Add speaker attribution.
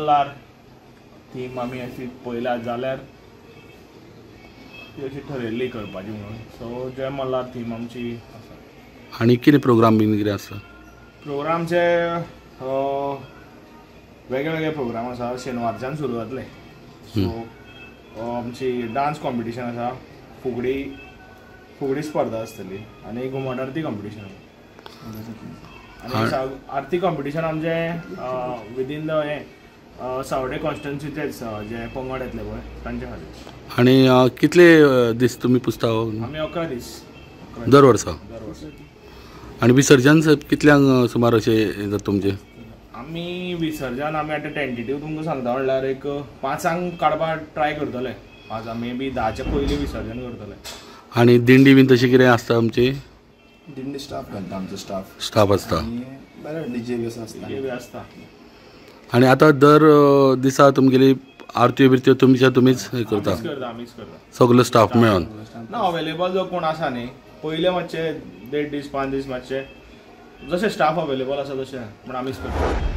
Speaker 1: Malhar theme आमी अशी पळयल्या जाल्यार ती अशी ठरयल्ली करपाची म्हणून. सो जय मल्हार थीम आमची आसा.
Speaker 2: आनी कितें प्रोग्राम बीन कितें आसता?
Speaker 1: प्रोग्रामचे वेगळे वेगळे प्रोग्राम आसा. शेनवारच्यान सुरू जातले. सो आमची डान्स कॉम्पिटिशन आसा, फुगडी फुगडी स्पर्धा आसतली आनी घुमट आरती कॉम्पिटिशन. आनी आरती कॉम्पिटिशन आमचें विदीन the हें सावडे कॉन्स्टिट्युन्सीचेच जे पंगड येतले पळय तांचे खातीर.
Speaker 2: आनी कितले दीस तुमी पुजता?
Speaker 1: आमी 11 दीस
Speaker 2: दर वर्सा.
Speaker 1: दर वर्सा.
Speaker 2: आनी विसर्जन कितल्यांक सुमार अशें जाता तुमचें?
Speaker 1: आमी विसर्जन आमी आतां टेंटेटीव तुमकां सांगता म्हणल्यार एक 5 काडपाक ट्राय करतले. 5 मे बी 10च्या पयलीं विसर्जन करतले.
Speaker 2: आनी दिंडी बीन तशी कितें आसता आमची?
Speaker 3: दिंडी स्टाफ घालता आमचो स्टाफ.
Speaker 2: स्टाफ आसता.
Speaker 3: बरें डीजे बी आसता.
Speaker 1: बी आसता.
Speaker 2: आनी आतां दर दिसा तुमगेली आरत्यो बिरत्यो तुमच्या तुमीच हें करता?
Speaker 1: आमीच करता
Speaker 2: सगलो स्टाफ मेळोन?
Speaker 1: ना, अवेलेबल जो कोण आसा न्ही पयले मातशे 1.5 दीस 5 दीस मातशे जशे स्टाफ अवेलेबल आसा तशें पूण आमीच करता.